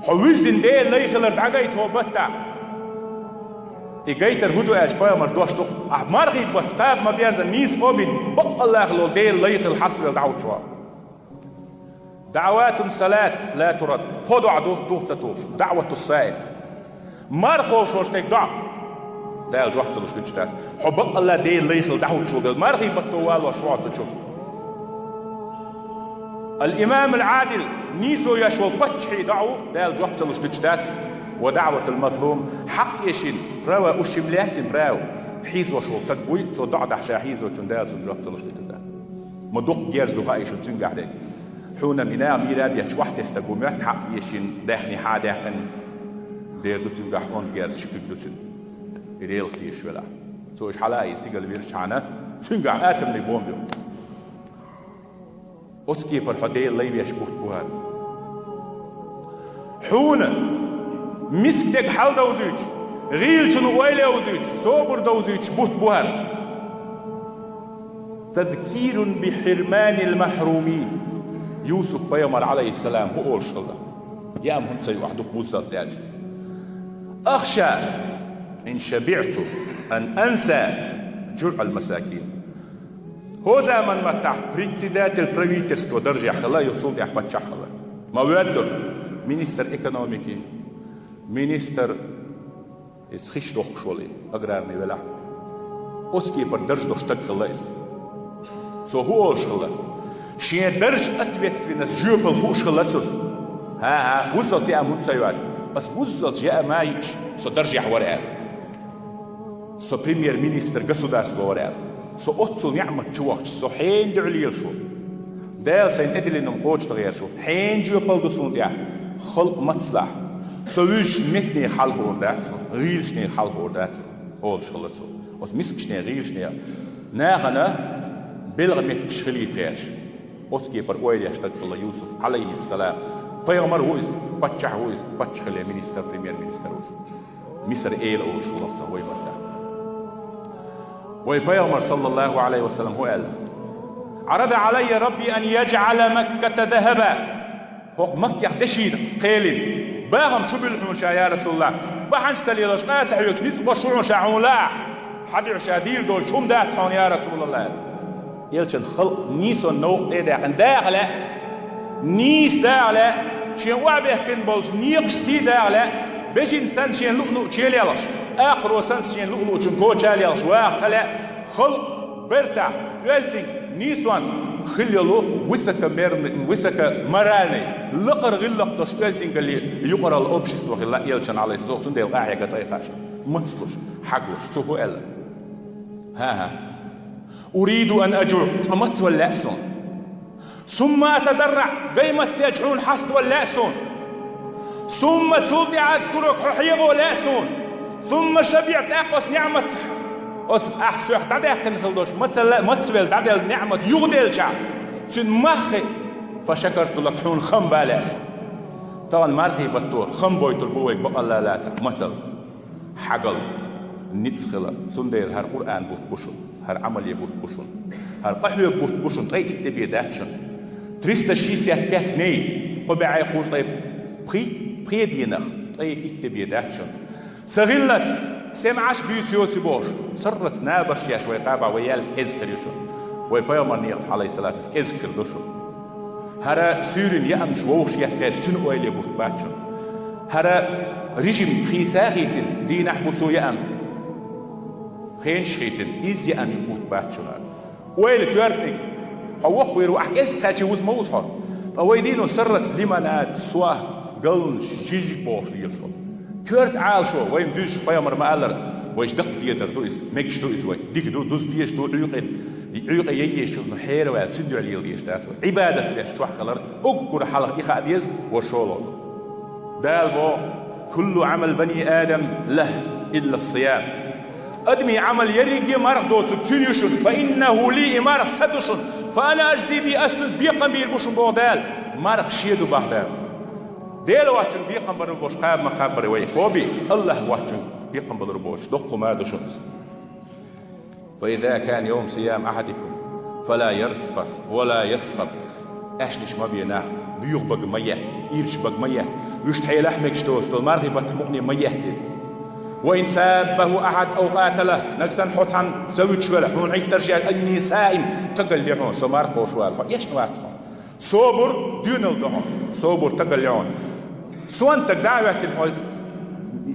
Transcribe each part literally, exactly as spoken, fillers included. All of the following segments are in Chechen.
Хьо вуьззина Делан лай хилар дӀагайта хьо баттахь. И гайтар хӀун ду аьлча, пайхамар дош ду: ахь мархий бутт кхаба ма-берзза, нийса кхобийна, бакъалла хилла Делан лай хилла хьастал дӀахьучу хьо. ДаӀватун салат ла турад. Кхо доӀа ду, тух ца тухуш. ДаӀватус саим. Марха ховшош дерг доӀа. Дала жоп ца луш дуьтуш дац. Хьо бакъалла Делан лай хилла дӀахьучу хьо. Мархий бутто валош ву хьо цу чу. Ал-имам ал-Ӏадил, нийсо еш волу паччахьий доӀа ву, Дала жоп ца луш дуьтуш дац. Ва даӀватул мазлум, хьакъ эшина, права ушим лаьттина, права хьийзош волу стаг вуй, цо доӀа дахь ша хьийзочунна, Дала цунна жоп ца луш дуьтуш дац. Ма дукха герз ду хаий шуна цуьнгахь дерг. Хьуна и наха мийра бетташ охьатесна стаг ву моьтту, хьакъ эшина, даьхни хьа а даьккхина, дера ду цуьнгахь онда герз, ши куьг ду цуьнан. И Делах тешаш велахь. Цо уьш хьала а ийза, стигала вирзичхьана, цуьнгахь атомный бомба ю. Оцу кепара хьо Делан лай веш бутт бу хӀара. Хьуна миска дерг хьаладовзуьйтуш, гӀийлачун ойла йовзуьйтуш, собар довзуьйтуш бутт бу хӀара. Тазкирун би хьирманил махьрумин. Юсуп-пайхамар, Ӏалайхиссалам, хӀун олуш хилла? Яа-м хӀунда ца ю ахь дукха вуззалц аьлча? Ахша ин шабиӀту ан анса жуӀал масакин. ХӀо заман маттахь председатель правительства даржехь хилла, юха цул тӀаьхьа паччахь хилла. Ма воьддура министр экономики, министр, иза хиш дохкуш волу, аграрный велахь. Оцу кепара дарж долуш стаг хилла иза. Цо хӀун олуш хилла? Шен дарж, ответственность, жоьпалла хууш хилла цунна. ХӀан-хӀа, вуззалц яа-м хӀунда ца ю аьлча? Ас вуззалц яа ма йиъча, со даржехь вара аьлла. Со премьер-министр государства вара аьлла. Со оццул неӀмат чу вахча, со хьенан дуьхьа лелаш ву? Дала сайна тӀедиллина хӀума кхочушдан гӀерташ ву. Хьенан жоьпалла ду суна тӀехь? Халкъ мацалахь. Со вуьзчун мецанех хьалха хуур дац, гӀийлачунех хьалха хуур дац, олуш хилла цо. Оцу мискачунех, гӀийлачунех, нахана белхан меттигаш хилийта гӀерташ. Оцу кепара ойла еш стаг хилла Юсуп, Ӏалайхиссалам. Пайхамар ву иза, паччахь ву иза, паччахьаллин министр, премьер-министр ву иза. Мисар эла олуш хилла цо вай маттахь. Вай пайхамар, саллаллаху Ӏалайхи ва саллам, хӀун аьлла? Ӏарада Ӏалаййа Рабби ан яжӀала Макката захӀаба. ХӀокху Маккех дешина кхелина. Бахам чу буьллу хьуна ша, я Расулаллах. Бахьанца ца лелаш, къа ца хьоьгуш, ницкъ беш ву хьуна ша, хьуна лаахь. Хьан дуьхьа ша дийр долуш хӀума дац хьуна, я Расулаллах. Элчан халкъ нийсонан новкъа тӀе а даьккхина, даха лаьа, нийса даха лаьа, шен охьабехкина болчу некъаш сий даха лаьа, бежана санна шен луъ-луъчу елаелхаш, акхаро санна шен луъ-луъчун коча а лелхаш ваха ца лаьа, халкъ бертахь, оьздангаллин нийсонца хилла йолу высокомерный, высокоморальный, лакхара гӀиллакх долуш оьздангаллин юкъаралла общество хилла Элчан, Ӏалайхиссалам, цундела къахьега тӀе а хаьа шуна. Мацлуш, хьаглуш, цо хӀун аьлла? ХӀан-хӀа. Уриду ан ажуӀ, цкъа мацвала лаьа суна. Сумма атадарраӀ, гай мацвелча хьуна хьаставала лаьа суна. Сумма, цул тӀаьхьа, азкурука, хьо хьехо лаьа суна. Сумма шабиӀ, тӀаккха оцу неӀмат, оцу ахь соьх дӀадаьккхина хила долуш, маца-, мацвелла дӀаделла неӀмат юхаделчахь, цуьнан мах хиъна, фа шакарту лака, хьуна хам бан лаьа суна. Тахана мархий батто хам бойтур бу вайга бакъалла лацахь, мацалла. Хьагалла, ницкъ хила, цундела хӀара Къуръан бутт бу шуна, хӀара Ӏамале бутт бу шуна, хӀара къахьоьгу бутт бу шуна, ткъе итт де бен дац шуна. Триста шестьдесят пять дней, кхо бӀе кхузткъе пхи-, пхи денах, ткъе итт де бен дац шуна. Сан гӀиллаца, сема Ӏаш буьйцу йоций бохуш, сарралц набарш еш вай кхаба вай яьлла кӀезиг хир ю шуна. Вай пайхамаран некъахь, Ӏалайхиссалату вассалам, кӀезиг хир ду шуна. ХӀара суьйрана яамаш вовшах етташ, цуьнан ойла бутт бац шуна. ХӀара режим хийца а хийцина, дийнахь-буса яам, хенаш хийцина, изза яам бутт бац шуна. Ойла коьртаниг, хьо воккхавийр ву, ахь кӀезиг кхаьчча вуза ма вузу хьо. Ткъа вай дийно сарралц лимонад, сох, галнаш, жижиг бохуш лелаш ву. Коьрта Ӏалашо, вайна дуьзчу пайхамара ма-аллара, вайша даккха дедар ду иза, мегаш ду иза вай. Дика ду, дуза дезаш ду, Ӏуьйкъе, Ӏуьйкъе ян езаш ю, но хьераваьлла, цуьнан дуьхьа лела дезаш дац вай. Ӏибадат деш чохь хилар уггар хьалха и хаа деза, вай шолгӀа ду. Дала боху: «Куллу Ӏамал бани Адам лах, илла ссиям». Адамийн Ӏамал ерриге а марха доцург цуьнан ю шуна, «фа иннаху ли», и марха сан ду шуна, «фа ана ажзи бихи», ас цуьнца бекхам бийр бу шуна, боху Дала. Марха шен ду боху Дала. Дела воцчунна бекхам бар бу бохуш кхаба ма кхаббара вай, кхобий, АллахӀ воцчунна бекхам балур боцуш, доккха хӀума а ду шуна иза. «Фа иза кана йовму сиями ахьадикум, фала ярфус ва ла ясхаб». Аьшнаш ма бе нах, боьха бага ма етта. Ирча бага ма етта. Вуьшта хьелахь мегаш доцу долу мархий баттахь мукъане ма етта иза. «Ва ин саббаху ахьад ав къаталаху», нагахь санна хьо цхьанна завуьтуш велахь, хьуна Ӏиттарш яьлча, «инни саим», стагалла я хьуна, со марха ховш ву аьлла, хьо эшна вац хьуна. Собар доьналла до хьуна, собар стагалла я хьуна. Сонта стаг дӀа а хӀоьттина хьо,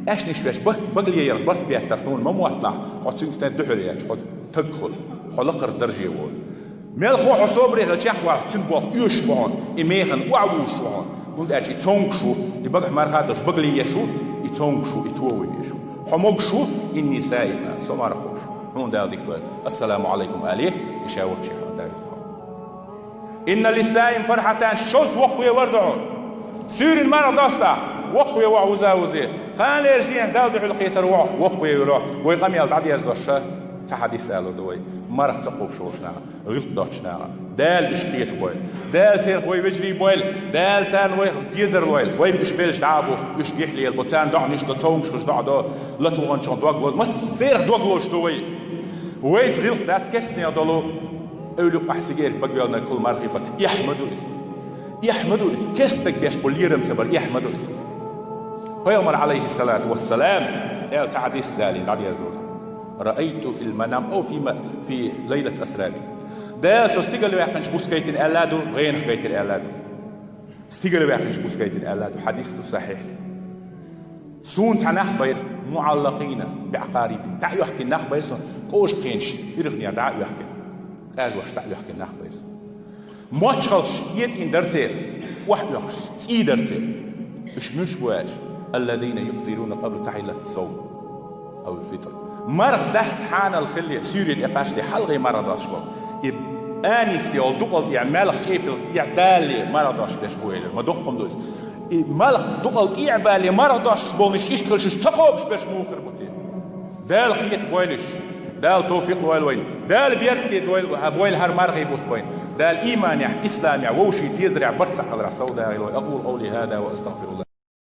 аьшнаш веш, бага, багале ярах барт беттар хьуна ма мотталахь, хьо цуьнга стаг дуьхьал яьлча, хьо стаг хуьлу, хьо лакхара дарже волу. Мелхо хьо собаре хилча, чекхвалахь, цуьнан болх оьшуш бу хьуна, и механ охьавуьйшуш бу хьуна. ХӀунда аьлча и цомгуш ву, и багахь марха а долуш багале еш ву, и цомгуш ву, и товш ву. Хьо могуш ву, «инни саим», со марха ховш ву. Хьуна Дала дика дойла. «Ассаламу Ӏалайкум», алий, и ша воккхачу хьуна Дала дика дойла. «Инна лиссаими фархьатан», шовзткъа воккхаве вар ду хьуна. Суьйранна марха достахь, воккхаве ву хьо вуза-вузе. Кханалерчу дийнахь Далла дуьхьал кхетар ву хьо, воккхаве вуьйр ву хьо. Вай къамел дӀадерзош ша, цхьа хьадис алур ду вай. Марха ца кхобуш волчу наха, гӀиллакх доцучу наха. Дала уьш кхета бойла. Дала церах вай вежарий бойла. Дала царна вайх дезар лойла. Вай уьш белча дӀа а бу, уьш гихь лелабо, царна доӀанаш до, цомгушхуш доӀа до, лата ваханчух дог лозу. Массерах дог лозуш ду вай. Вайца гӀиллакх дац керстанех долу эвлукъахь сигерка багавелларг кхул мархий бата. Эхь ма ду иза. Эхь ма ду иза. Керстаг деш болу лерам ца бар, эхь ма ду иза. Пайхамар, алейхиссалату вассалам, аьлла цхьа хьадис далийна, дӀадерзо: «Раайту фил манам ав фи ма-, фи лайлат асраби». Дала со стигала ваьккхинчу бус гайтина аьлла а ду, гӀенах гайтира аьлла а ду. Стигала ваьккхинчу бус гайтина аьлла а ду, хьадис ду сахьихь. Суна цхьа нах байра, муӀаллакъийна, биӀакъарибин, дӀа а оьхкина нах байра суна, кӀоштан пхенаш ирхнех дӀа а оьхкина, къажош дӀа а оьхкина нах байра суна. Мочхалш етӀийна дара церан, охьаоьхуш цӀий дара церан. Уьш муьлш бу аьлча: «Аллазина юфтируна къабла тахьиллати ссавм». Ау фитр. Марха даста хьанал хилале, суьйре тӀе кхачале, хьалхе марха дош бо. И анисте йолу дукъал тӀехь, маьлхан чӀепалгӀа тӀехь далале марха дош деш бу элира. Ма доккха хӀума ду иза. И маьлхан дукъал тӀехь балале марха дош болнаш иштта хилча, уьш ца кхобуш берш муха хир бу те? Дала кхета бойла уьш. Дала товфикъ лойла вайна. Дала беркате дойла, а, бойла хӀара мархий бутт вайна. Дала ийманехь, исламехь, вовшийн тезарехь барт ца кхаларахь сов дагӀийла вай. أقول قولي هذا وأستغفر الله.